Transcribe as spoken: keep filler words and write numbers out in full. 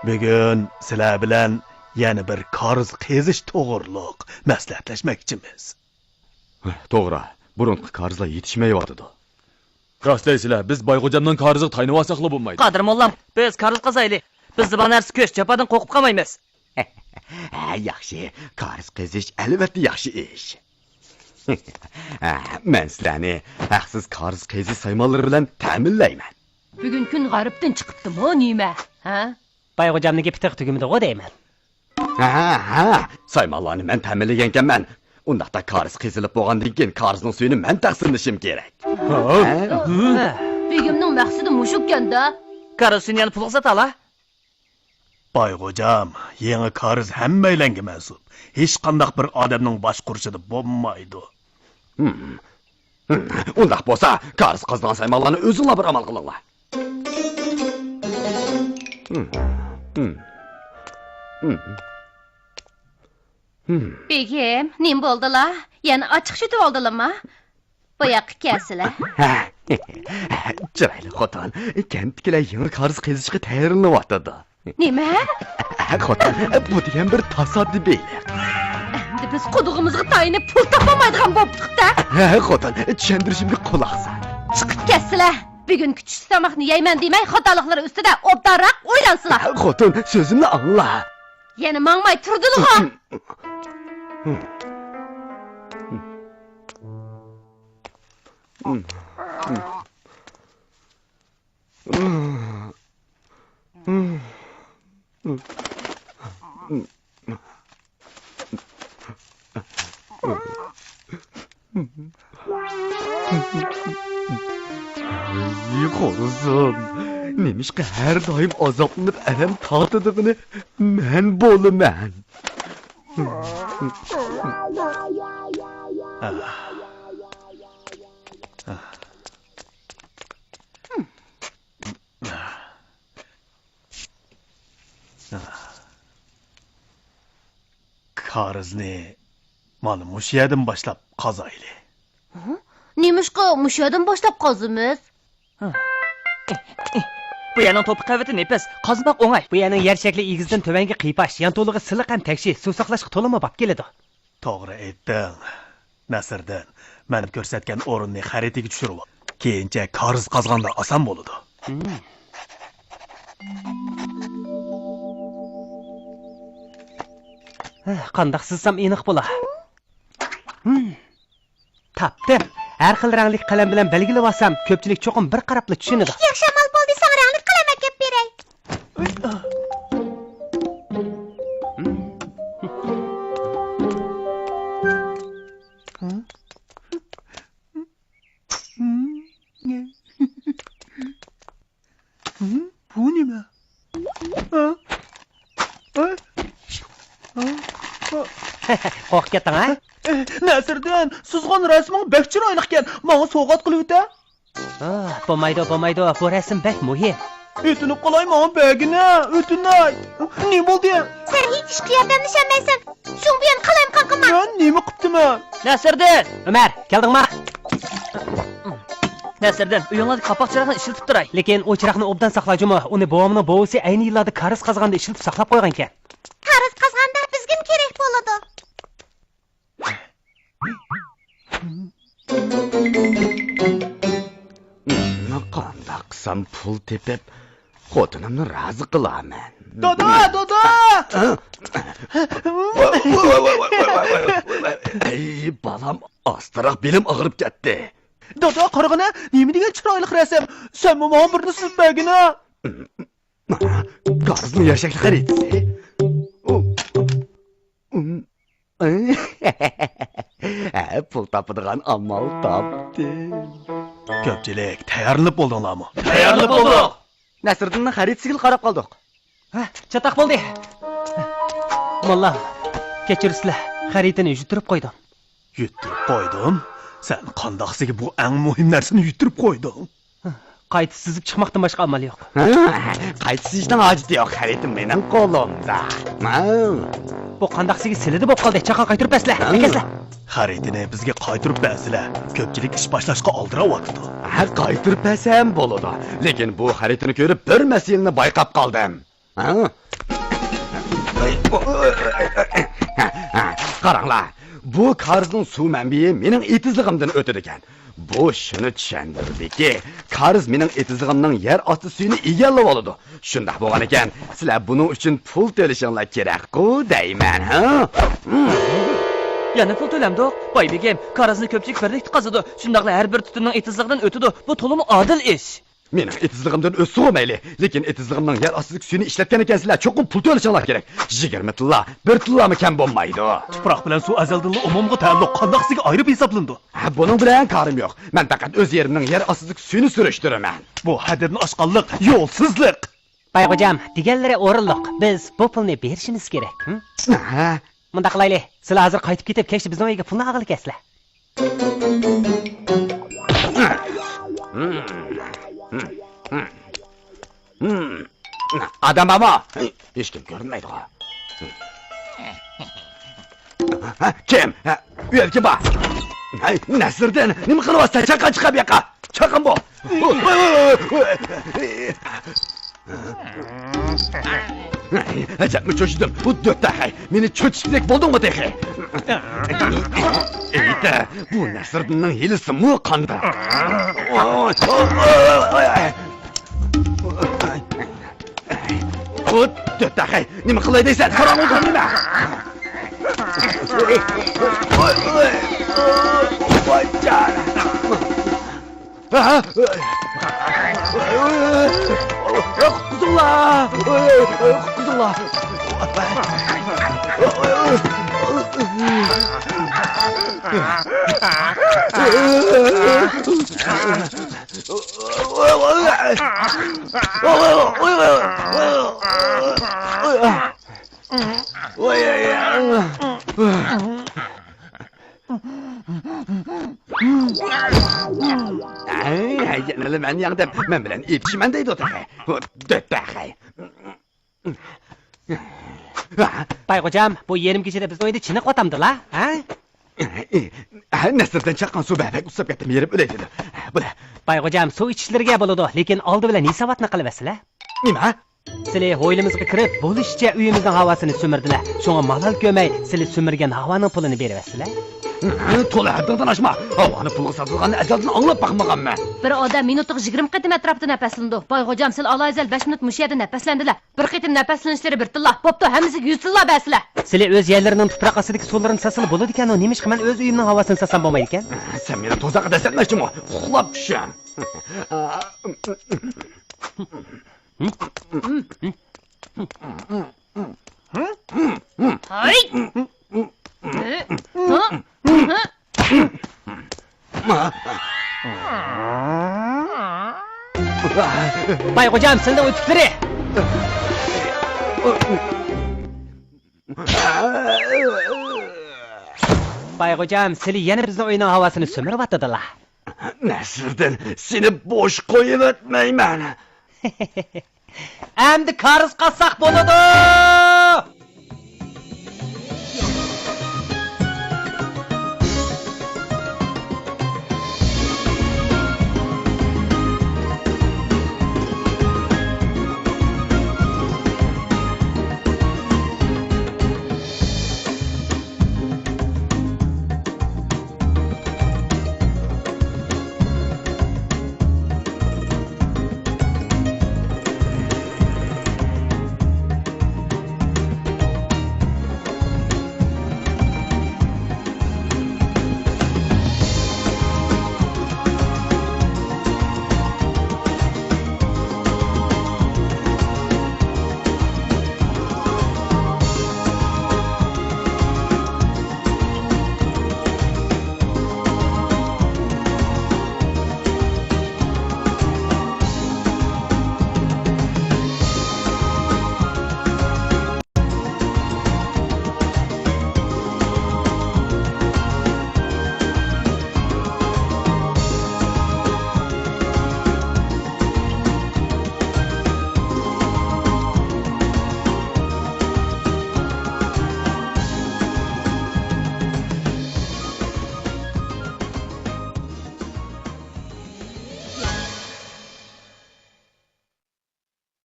بۈگۈن سىلەر بىلەن يەنە بىر كارىز قېزىش توغرۇلۇق مەسلىھەتلەشمەكچىمىز. توغرا، بۇرۇنقى كارىزلار يېتىشمەيۋاتىدۇ. راست دەيسىلەر، بىز بايغوجامنىڭ كارىزىغا تايىنىۋالساقلا بولمايدۇ. قادىر موللام، بىز كارىز قازايلى. بىزدە بار نەرسە كۈچ، جاپادىن قورقۇپ قالمايمىز. ھە، ياخشى. كارىز قېزىش ئەلۋەتتە ياخشى ئىش. ھە، مەن سىلەرنى ھەقسىز كارىز قېزىش سايمانلىرى بىلەن تەمىنلەيمەن. بۈگۈن كۈن غەربتىن چىقىپتىمۇ نېمە؟ ھە؟ بايغوجامنىڭ گېپى تېخى تۈگىمىدىغۇ دەيمەن. ھە، ھە، سايمانلارنى مەن تەمىنلىگەنكەنمەن. ئۇنداقتا كارىز قېزىلىپ بولغاندىن كېيىن كارىزنىڭ سۈيىنى مەن تەقسىملىشىم كېرەك. ھە؟ بېگىمنىڭ مەقسىتى مۇشۇكەن-دە. كارىز سۈيىنى يەنە پۇلغا ساتالا. بايغوجام، يېڭى كارىز ھەممەيلەنگە مەنسۇپ. ھېچقانداق بىر ئادەمنىڭ باشقۇرۇشىدا بولمايدۇ. ھىم. ھىم. ئۇنداق بولسا، كارىز قازىدىغان سايمانلارنى ئۆزۈڭلار بىر ئامال قىلىڭلار. ھىم. ھىم. ھىم. ھىم. بېگىم، نېمە بولدىلا؟ يەنە ئاچچىق شېتىۋالدىلىما؟ بۇ ياققا كەلسىلە. ھە. چىرايلىق خوتۇن، كەنتتىكىلەر يېڭى كارىز قېزىشقا تەييارلىنىۋاتىدۇ. نېمە؟ ھە، خوتۇن، بۇ دېگەن بىر تاسادىپىيلىق. ئەمدى بىز قۇدۇقىمىزغا تايىنىپ پۇل تاپالمايدىغان بوپتۇق-دە. ھە، خوتۇن، چۈشەندۈرۈشۈمگە قۇلاق سال. چىقىپ كەتسىلە. بۈگۈنكى چۈشلۈك تاماقنى يەيمەن دېمەي، خاتالىقلىرى ئۈستىدە ئوبدانراق ئويلانسىلا. ھە، خوتۇن، سۆزۈمنى ئاڭلا. يەنە ماڭماي تۇردىلىغۇ. ئەي، خورزۇن! نېمىشقا ھەر دائىم ئازابلىنىپ ئەلەم تارتىدىغىنى مەن بولىمەن؟ كارىزنى مانا مۇشۇ يەردىن باشلاپ قازايلى. ھە؟ نېمىشقا مۇشۇ يەردىن باشلاپ قازىمىز؟ بۇ يەرنىڭ توپا قەۋىتى نېپىز، قازماق ئوڭاي. بۇ يەرنىڭ يەر شەكلى ئېگىزدىن تۆۋەنگە قىيپاش، يان تولىقى سىلىق ھەم تەكشى، سۇ ساقلاشقا تولىمۇ باب كېلىدۇ. توغرا ئېيتتىڭ، نەسىردىن. مەن كۆرسەتكەن ئورۇننى خەرىتىگە چۈشۈرۈۋال. كېيىنچە كارىز قازغاندا ئاسان بولىدۇ. ھە، قانداق سىزسام ئېنىق بولا. ھىم. تاپتىم. ھەر خىل رەڭلىك قەلەم بىلەن بەلگىلىۋالسام، كۆپچىلىك چوقۇم بىر قاراپلا چۈشىنىدۇ. ياخشى ئامال بولدى، ساڭا رەڭلىك قەلەم ئەكەپ بېرەي. ھە؟ بۇ نېمە؟ ھە؟ ھە؟ ھە؟ ھە؟ قورقۇپ كەتتىڭ، ھە؟ نەسىردىن، سىزغان رەسىمىڭ بەك چىرايلىقكەن. ماڭا سوۋغات قىلىۋېتە. ئاھ، بولمايدۇ، بولمايدۇ. بۇ رەسىم بەك مۇھىم. ئۆتۈنۈپ قالاي، ماڭا بەرگىنە، ئۆتۈنەي. نېمە بولدى؟ سەن ھېچ ئىشقا ياردەملىشەلمەيسەن. شۇڭا بۇ يەرنى قالايمىقان قىلما. مەن نېمە قىپتىمەن؟ نەسىردىن! ئۆمەر، كەلدىڭما؟ نەسىردىن، ئۆيۈڭلاردىكى قاپاق چىراغنى ئىشلىتىپ تۇراي. لېكىن ئۇ چىراغنى ئوبدان ساقلا جۇمۇ. ئۇنى بوۋامنىڭ بوۋىسى ئەينى يىللاردا كارىز قازغاندا ئىشلىتىپ ساقلاپ قويغانىكەن. كارىز قازغاندا بىزگىمۇ كېرەك بولىدۇ. قانداق قىلسام پۇل تېپىپ، خوتۇنۇمنى رازى قىلارمەن؟ دادا، دادا! ھە؟ ئەي، بالام، ئاستىراق بېلىم ئاغرىپ كەتتى. دادا، قارىغىنە، نېمە دېگەن چىرايلىق رەسىم. سەنمۇ ماڭا بىرنى سىزىپ بەرگىنە. كارىزنىڭ يەر شەكلى خەرىتىسى. ھە، پۇل تاپىدىغان ئامال تاپتىم. كۆپچىلىك، تەييارلىنىپ بولدۇڭلارمۇ؟ تەييارلىنىپ بولدۇق. نەسىردىننىڭ خەرىتىسىگىلا قاراپ قالدۇق. ھە، چاتاق بولدى. موللا، كەچۈرسىلە، خەرىتىنى يۈتتۈرۈپ قويدۇم. يۈتتۈرۈپ قويدۇم؟ سەن قانداقسىگە بۇ ئەڭ مۇھىم نەرسىنى يۈتتۈرۈپ قويدۇڭ؟ قايتا سىزىپ چىقماقتىن باشقا ئامال يوق. ھە، قايتا سىزىشنىڭ ھاجىتى يوق، خەرىتىم مېنىڭ قولۇمدا. ھە. بۇ قانداقسىگە سىلىدە بوپ قالدى، چاققان قايتۇرۇپ بەرسىلە. ھە. ئەكەلسىلە. خەرىتىنى بىزگە قايتۇرۇپ بەرسىلە، كۆپچىلىك ئىش باشلاشقا ئالدىراۋاتىدۇ. ھە، قايتۇرۇپ بەرسەم بولىدۇ، لېكىن بۇ خەرىتىنى كۆرۈپ بىر مەسىلىنى بايقاپ قالدىم. ھە؟ قاراڭلار، بۇ كارىزنىڭ سۇ مەنبىيى مېنىڭ ئېتىزلىقىمدىن ئۆتىدىكەن. بۇ شۇنى چۈشەندۈرىدۇكى، كارىز مېنىڭ ئېتىزلىقىمنىڭ يەر ئاستى سۈيىنى ئىگىلەۋالىدۇ. شۇنداق بولغانىكەن، سىلەر بۇنىڭ ئۈچۈن پۇل تۆلىشىڭلار كېرەكقۇ دەيمەن، ھە؟ يەنە پۇل تۆلەمدۇق؟ باي بېگىم، كارىزنى كۆپچىلىك بىرلىكتە قازىدۇ، شۇنداقلا ھەر بىر تۈتۈننىڭ ئېتىزلىقىدىن ئۆتىدۇ. بۇ تولىمۇ ئادىل ئىش. مېنىڭ ئېتىزلىقىمدىن ئۆتسىغۇ مەيلى، لېكىن ئېتىزلىقىمنىڭ يەر ئاستىدىكى سۈيىنى ئىشلەتكەنىكەنسىلەر، چوقۇم پۇل تۆلىشىڭلار كېرەك. يىگىرمە تىللا، بىر تىللامۇ كەم بولمايدۇ. تۇپراق بىلەن سۇ ئەزەلدىنلا ئومۇمغا تەئەللۇق، قانداقسىگە ئايرىپ ھېسابلىنىدۇ. ھە، بۇنىڭ بىلەن كارىم يوق. مەن پەقەت ئۆز يېرىمنىڭ يەر ئاستىدىكى سۈيىنى سۈرۈشتۈرىمەن. بۇ ھەددىدىن ئاشقانلىق، يولسىزلىق. بايغوجام، دېگەنلىرى ئورۇنلۇق. بىز بۇ پۇلنى بېرىشىمىز كېرەك. ھە؟ مۇنداق قىلايلى، سىلەر ھازىر قايتىپ كېتىپ، كەچتە بىزنىڭ ئۆيگە پۇلنى ئالغىلى كەلسىلەر. ئادەم بارمۇ؟ ھېچكىم كۆرۈنمەيدىغۇ. ھە، كىم؟ ھە، ئۆيدە كىم بار؟ ھەي، نەسىردىن، نېمە قىلىۋاتىسەن؟ چاققان چىقار بۇ ياققا. چاققان بول. ئەجەبمۇ چۆچۈدۈم. بۇ دۆتتەخەي، مېنى چۆچۈتكۈدەك بولدۇڭمۇ تېخى؟ ئېيتە، بۇ نەسىردىننىڭ ھىيلىسىمۇ قانداق؟ ئۇ دۆتتەخەي، نېمە قىلاي دەيسەن؟ قاراڭغۇ نېمە؟ قۇتقۇزۇڭلار! قۇتقۇزۇڭلار! ھەي، يەنىلا مەن يەڭدىم، مەن بىلەن ئېتىشىمەن دەيدۇ تېخى. دۆتتەخەي. بايغوجام، بۇ يېرىم كېچىدە بىزنىڭ ئۆيدە چېنىقىۋاتامدىلا، ھە؟ ھە، نەسىردىن چاققان سۇ بەك ئۇسساپ كەتتىم، يېرىم ئۆلەي دېدى. بۇلە. بايغوجام، سۇ ئىچىشلىرىگە بولىدۇ، لېكىن ئالدى بىلەن ھېساباتنى قىلىۋەتسىلە. نېمە؟ سىلى ھويلىمىزغا كىرىپ، بولۇشىچە ئۆيىمىزنىڭ ھاۋاسىنى سۈمۈردىلە. شۇڭا مالال كۆرمەي، سىلى سۈمۈرگەن ھاۋانىڭ پۇلىنى بېرىۋەتسىلە. تولا ھەددىڭدىن ئاشما. ھاۋانى پۇلغا ساتىدىغاننى ئەزەلدىن ئاڭلاپ باقمىغانمەن. بىر ئادەم مىنۇتىغا يىگىرمە قېتىم ئەتراپىدا نەپەسلىنىدۇ. بايغوجام، سىلى ئالايىزەل بەش مىنۇت مۇشۇ يەردە نەپەسلەندىلە. بىر قېتىم نەپەسلىنىشلىرى بىر تىللا. بوپتۇ، ھەممىسىگە يۈز تىللا بەرسىلە. سىلى ئۆز يەرلىرىنىڭ تۇپراق ئاستىدىكى سۇلىرىنى ساتسىلا بولىدىكەنۇ، نېمىشقا مەن ئۆز ئۆيۈمنىڭ ھاۋاسىنى ساتسام بولمايدىكەن؟ سەن مېنى تۇزاققا دەسسەتمەكچىمۇ؟ ئۇخلاپ چۈشەڭ. ھاي! بايغوجام، سىلىنىڭ ئۆتۈكلىرى! بايغوجام، سىلى يەنە بىزنىڭ ئۆينىڭ ھاۋاسىنى سۈمۈرۈۋاتىدىلا. نەسىردىن، سېنى بوش قويۇۋەتمەيمەن. ئەمدى كارىز قاتساق بولىدۇ!